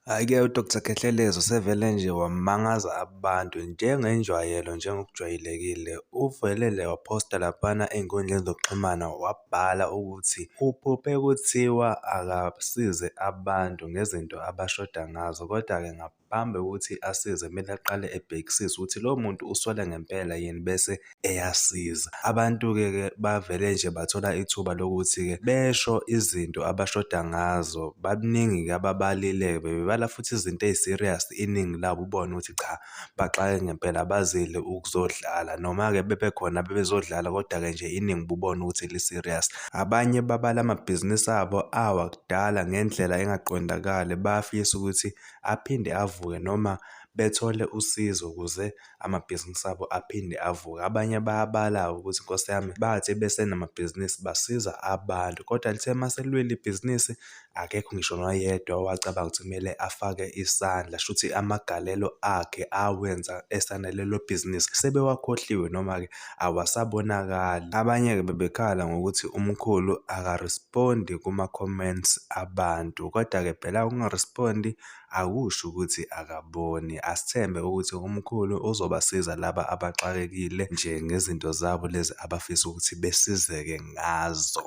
Hhayi-ke u-Doctor Khehlelezi usevele nje wamangaza abantu njengenjwayelo, njengokujwayelekile. Uvelele waphosta laphana ey'nkundleni zokuxhumana wabhala ukuthi uphuphe kuthiwa akasize abantu ngezinto abashoda ngazo, koda-ke ngaphambi kokuthi asize kumele aqale ebhekisise ukuthi lowo muntu uswele ngempela yini bese eyasiza. Abantu-ke ke bavele nje bathola ithuba lokuthi-ke besho izinto abashoda ngazo. Baningi-ke ababalile-ke, bebebala futhi izinto eyi-serious, iningi labo ubone ukuthi cha, baxake ngempela abazile ukuzodlala noma-ke bebekhona bebezodlala koda-ke nje iningi ububona ukuthi li-serious. Abanye babala amabhizinisi abo awa kudala ngendlela engaqondakali, bayafisa ukuthi aphinde avuke noma bethole usizo ukuze amabhizinisi abo aphinde avuke. Abanye bayabala-ke ukuthi Nkosi yami bathi besenamabhizinisi basiza abantu, kodwa lithe uma seliwile ibhizinisi akekho ngisho noyedwa owacabanga ukuthi kumele afake isandla, shuthi amagalelo akhe awenza esanalelo bhizinisi sebewakhohliwe noma-ke awasabonakali. Abanye-ke bebekhala ngokuthi umkhulu akarespondi kuma-comments abantu, kodwa-ke phela ukungarespondi akusho ukuthi akaboni. Asithembe ukuthi umkhulu uzobasiza laba abaxakekile nje ngezinto zabo lezi abafisa ukuthi besizeke ngazo.